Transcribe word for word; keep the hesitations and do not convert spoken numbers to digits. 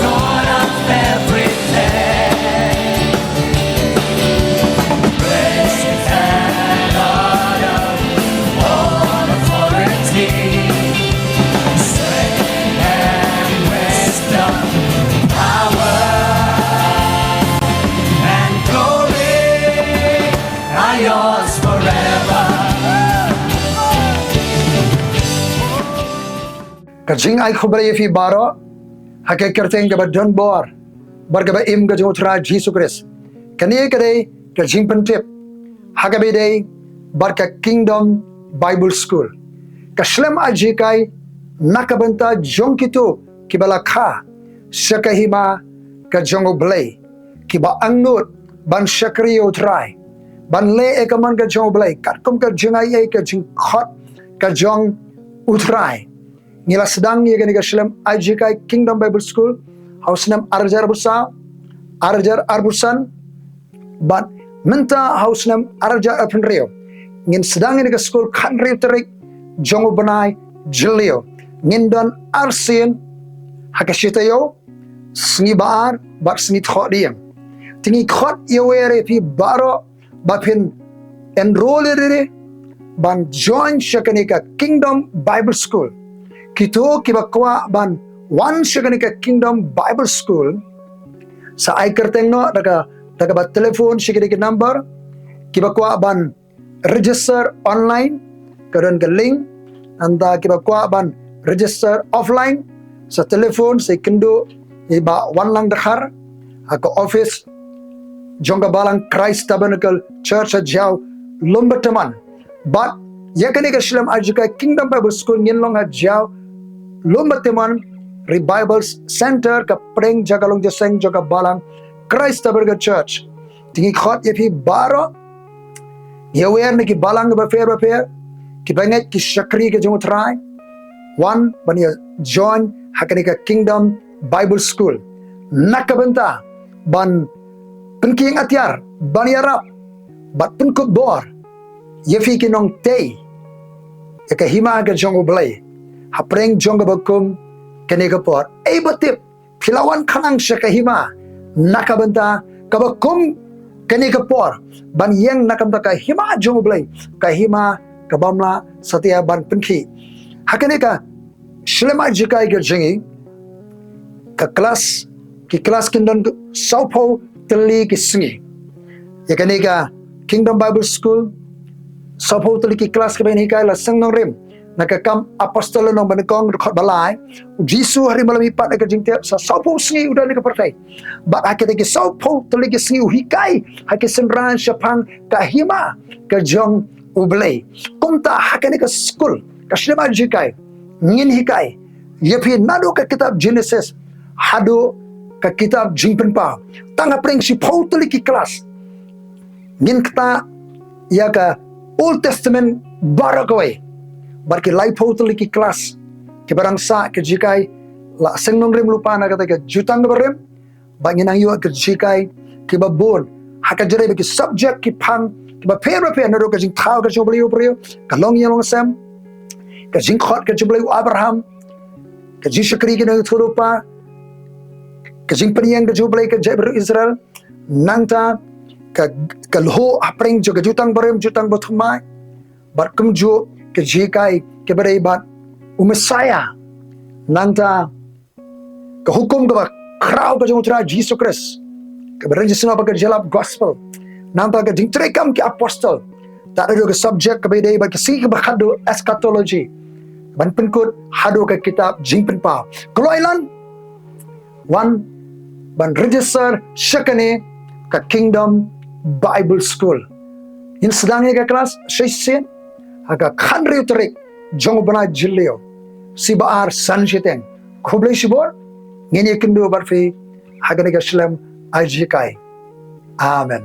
Lord of everything. Praise and honor, all authority, strength and wisdom, power and glory are yours forever. Ka jingai khublei ïa phi baroh ha ka kyrteng kaba don bor bad kaba im ka jong U Trai Jisu Khrist. Kane ka dei ka jingpyntip ha kaba ïadei bad ka Kingdom Bible School, ka shlem aji kai na ka bynta jong kito kiba la kha sha ka hima ka jong U Blei, kiba angnud ban shakri ïa U Trai, ban leh ïa ka mon ka jong U Blei katkum ka jingai, ka jingkhot ka jong U Trai. Ngi la sdang ïa kane ka shlem aji kai Kingdom Bible School ha u snem ar hajar arphew saw, ar hajar arphew san, bad mynta ha u snem ar hajar arphew hynriew ngin sdang ïa kane ka skul khathynriew tarik jong u bnai Jylliew. Ngin don arsien ha ka shi taïew, sngi ba ar bad sngi thohdieng. Te ngi khot ïa phi baroh ba phin enroll ïa phi ban join sha kane ka Kingdom Bible School. Kito kiba kwah ban wan sha kane ka Kingdom Bible School, sa ai kyrteng noh da ka, da kaba telephone sha kine ki number. Kiba kwah ban register online, ka don ka link. Nangta kiba kwah ban register offline, sa telephone, sa ïakynduh ïa i Bah Wanlang Dkhar ha ka office jong ka balang Christ Tabernacle Church ha Jaïaw, Lumba Tymmen. Bad ïa kane ka shlem aji kai Kingdom Bible School ngin long ha Jaïaw, Lumba Tymmen Revival Center, ka pdeng jaka long jingïaseng jong ka balang Christ Tabernacle Church. Te ngi khot ïa phi baroh, ïa wer na ki balang bapher bapher, kiba ngeit ki shakri ka jong U Trai, wan ban ïa join ha kane ka Kingdom Bible School na ka bynta ban pynkieng atiar, ban ïarap bad pynkupbor ïa phi ki nongtei ïa ka hima ka jong U Blei hapdeng jong kaba kum kane ka por. Ei ba tip phi la wan khnang sha ka hima na ka bynta kaba kum kane ka por, ban ïeng na ka bynta ka hima jong U Blei, ka hima kabym lah satia ban pynkhih. Ha kane ka shlem aji kai ka jong ngi, ka klas, ki klas kin don sawphew tylli ki sngi. Ïa kane ka Kingdom Bible School, sawphew tylli ki klas kiba ngin hikai la seng nongrim na ka Kam Apostol lynnong ba nyngkong dkhot ba lai. U Jisu ha ri malam i pat ha ka jingtep, sa sawphew sngi u don ha ka pyrthei. Bad ha kita ki sawphew tylli ki sngi u hikai ha ki synran shaphang ka hima ka jong U Blei. Kumta ha kane ka skul, ka shlem aji kai, ngin hikai ïa phi naduh ka kitab Genesis haduh ka kitab Jingpynpaw. Tang hapdeng shiphew tylli ki klas ngin ktah ïa ka Old Testament baroh kawei. Bad ki laiphew tylli ki klas kiba dang sah ka jinghikai la seng nongrim lypa na kata ka Jutang Kaba Rim. Bad ngin nang ïoh ka jinghikai kiba bun ha ka jinghikai ki subject, ki phang kiba pher bapher, naduh ka jingthaw ka jong u briew briew, ka longïing longsem, ka jingkhot ka jong u Blei ïa u Abraham, ka jingshakri ki nongïathuhlypa, ka jingpynïeng ka jong u Blei ka jaitbynriew Israel, nangta ka, ka lyoh hapdeng jong ka Jutang Barim, Jutang Bathymmai, bad kumjuh ka jinghikai kaba dei bad u Messiah, nangta ka hukum kaba khraw ka jong u Trai Jisu Khrist, kaba dang jingïasnoh bad ka jingïalap gospel, nangta ka jingtrei kam ki apostol. Tad haduh ka subject kaba dei bad ka sngi kaba khatduh, eschatology, ban pynkut haduh ka kitab Jingpynpaw. Kloi lan wan ban register sha kane ka Kingdom Bible School. Ngin sdang ïa ka klas shisien ha ka khathynriew tarik jong u bnai Jylliew, shi ba ar san shiteng. Khublei shibun, ngin ïakynduh bad phi ha kane ka shlem aji kai. Amen.